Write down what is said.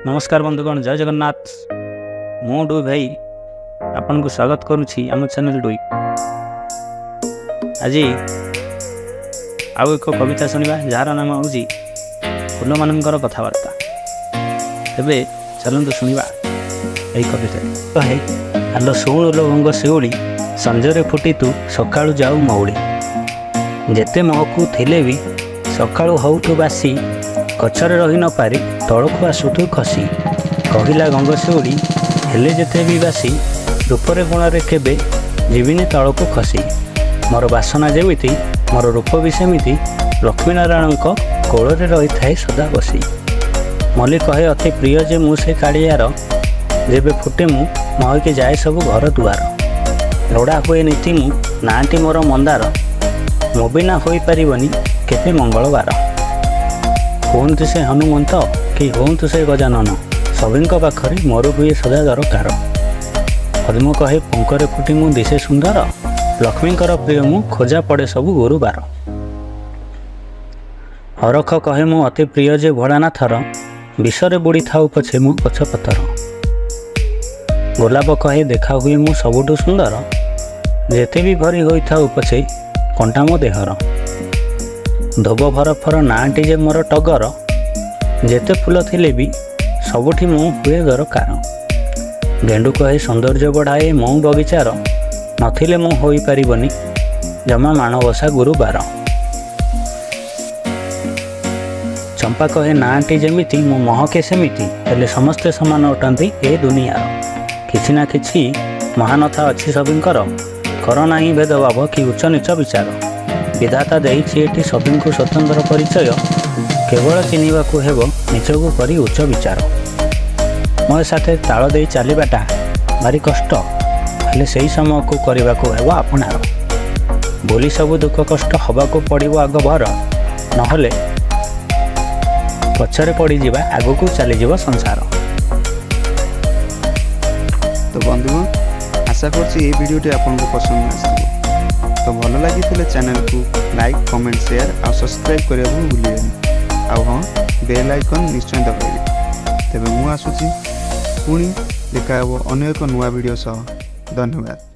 ନମସ୍କାର ବନ୍ଧୁଗଣ, ଜୟ ଜଗନ୍ନାଥ। ମୁଁ ଡୁ ଭାଇ ଆପଣଙ୍କୁ ସ୍ୱାଗତ କରୁଛି ଆମ ଚ୍ୟାନେଲ୍ ଡୁଇ। ଆଜି ଆଉ ଏକ କବିତା ଶୁଣିବା, ଯାହାର ନାମ ହେଉଛି ଫୁଲମାନଙ୍କର କଥାବାର୍ତ୍ତା। ତେବେ ଚାଲନ୍ତୁ ଶୁଣିବା ଏହି କବିତା। କହେ, ଆଲୋ ଶୁଣୁ ଲୋ ଗଙ୍ଗ ଶିଉଳି, ସଞ୍ଜରେ ଫୁଟି ତୁ ସକାଳୁ ଯାଉ ମଉଳି। ଯେତେ ମହକୁ ଥିଲେ ବି ସକାଳୁ ହଉଠୁ ବାସି, ଗଛରେ ରହି ନପାରି ତଳକୁ ଆସୁଠୁ ଖସି। କହିଲା ଗଙ୍ଗଶିଉଳି, ହେଲେ ଯେତେ ବି ବାସି, ରୂପରେ ଗୁଣରେ କେବେ ଯିବିନି ତଳକୁ ଖସି। ମୋର ବାସନା ଯେମିତି, ମୋର ରୂପ ବି ସେମିତି, ଲକ୍ଷ୍ମୀନାରାୟଣଙ୍କ କୋଳରେ ରହିଥାଏ ସଦା ବସି। ମଲ୍ଲି କହେ, ଅତି ପ୍ରିୟ ଯେ ମୁଁ ସେ କାଳିଆର, ଯେବେ ଫୁଟେ ମୁଁ ମହକି ଯାଏ ସବୁ ଘର ଦୁଆର। ଲୋଡ଼ା ହୁଏ ନୀତି ମୁଁ, ନାଁଟି ମୋର ମନ୍ଦାର, ମୋ ବିନା ହୋଇପାରିବନି କେବେ ମଙ୍ଗଳବାର। ହୁଅନ୍ତୁ ସେ ହନୁମନ୍ତ କି ହୁଅନ୍ତୁ ସେ ଗଜାନନ, ସଭିଙ୍କ ପାଖରେ ମୋର ହୁଏ ସଦା ଦରକାର। ପଦ୍ମ କହେ, ପଙ୍କରେ ଫୁଟି ମୁଁ ଦିଶେ ସୁନ୍ଦର, ଲକ୍ଷ୍ମୀଙ୍କର ପ୍ରିୟ ମୁଁ, ଖୋଜା ପଡ଼େ ସବୁ ଗୁରୁବାର। ହରଖ କହେ, ମୁଁ ଅତି ପ୍ରିୟ ଯେ ଭୋଳାନାଥର, ବିଷରେ ବୁଡ଼ି ଥାଉ ପଛେ ମୁଁ ଗଛପତର। ଗୋଲାପ କହେ, ଦେଖା ହୁଏ ମୁଁ ସବୁଠୁ ସୁନ୍ଦର, ଯେତେ ବି ଭରି ହୋଇଥାଉ ପଛେ କଣ୍ଟା ମୋ ଦେହର। ଧୋବ ଭରଫର ନାଁଟି ଯେ ମୋର ଟଗର, ଯେତେ ଫୁଲ ଥିଲେ ବି ସବୁଠି ମୁଁ ହୁଏ ଦରକାର। ଗେଣ୍ଡୁ କହେ, ସୌନ୍ଦର୍ଯ୍ୟ ବଢ଼ାଏ ମୋ ବଗିଚାର, ନଥିଲେ ମୁଁ ହୋଇପାରିବନି ଜମା ମାଣବସା ଗୁରୁବାର। ଚମ୍ପା କହେ, ନାଁଟି ଯେମିତି ମୁଁ ମହକେ ସେମିତି, ହେଲେ ସମସ୍ତେ ସମାନ ଅଟନ୍ତି ଏ ଦୁନିଆର। କିଛି ନା କିଛି ମହାନତା ଅଛି ସଭିଙ୍କର, କର ନାହିଁ ଭେଦଭାବ କି ଉଚ୍ଚ ନୀଚ ବିଚାର। ବିଧାତା ଦେଇଛି ଏଠି ସଭିଙ୍କୁ ସ୍ୱତନ୍ତ୍ର ପରିଚୟ, କେବଳ ଚିହ୍ନିବାକୁ ହେବ ନିଜକୁ କରି ଉଚ୍ଚ ବିଚାର। ମୋ ସାଥେ ତାଳ ଦେଇ ଚାଲିବାଟା ଭାରି କଷ୍ଟ, ହେଲେ ସେହି ସମୟକୁ କରିବାକୁ ହେବ ଆପଣାର। ବୋଲି ସବୁ ଦୁଃଖ କଷ୍ଟ ହେବାକୁ ପଡ଼ିବ ଆଗ ଭର, ନହେଲେ ପଛରେ ପଡ଼ିଯିବା, ଆଗକୁ ଚାଲିଯିବ ସଂସାର। ତ ବନ୍ଧୁଗଣ, ଆଶା କରୁଛି ଏହି ଭିଡ଼ିଓଟି ଆପଣଙ୍କୁ ପସନ୍ଦ ଆସିଥିବ। ତ ଭଲ ଲାଗିଥିଲେ ଚ୍ୟାନେଲକୁ ଲାଇକ୍, କମେଣ୍ଟ, ସେୟାର ଆଉ ସବସ୍କ୍ରାଇବ୍ କରିବାକୁ ଭୁଲିବେନି। ଆଉ ହଁ, ବେଲ୍ ଆଇକନ୍ ନିଶ୍ଚୟ ଦବାଇବେ। ତେବେ ମୁଁ ଆସୁଛି, ପୁଣି ଦେଖା ହେବ ଅନ୍ୟ ଏକ ନୂଆ ଭିଡ଼ିଓ ସହ। ଧନ୍ୟବାଦ।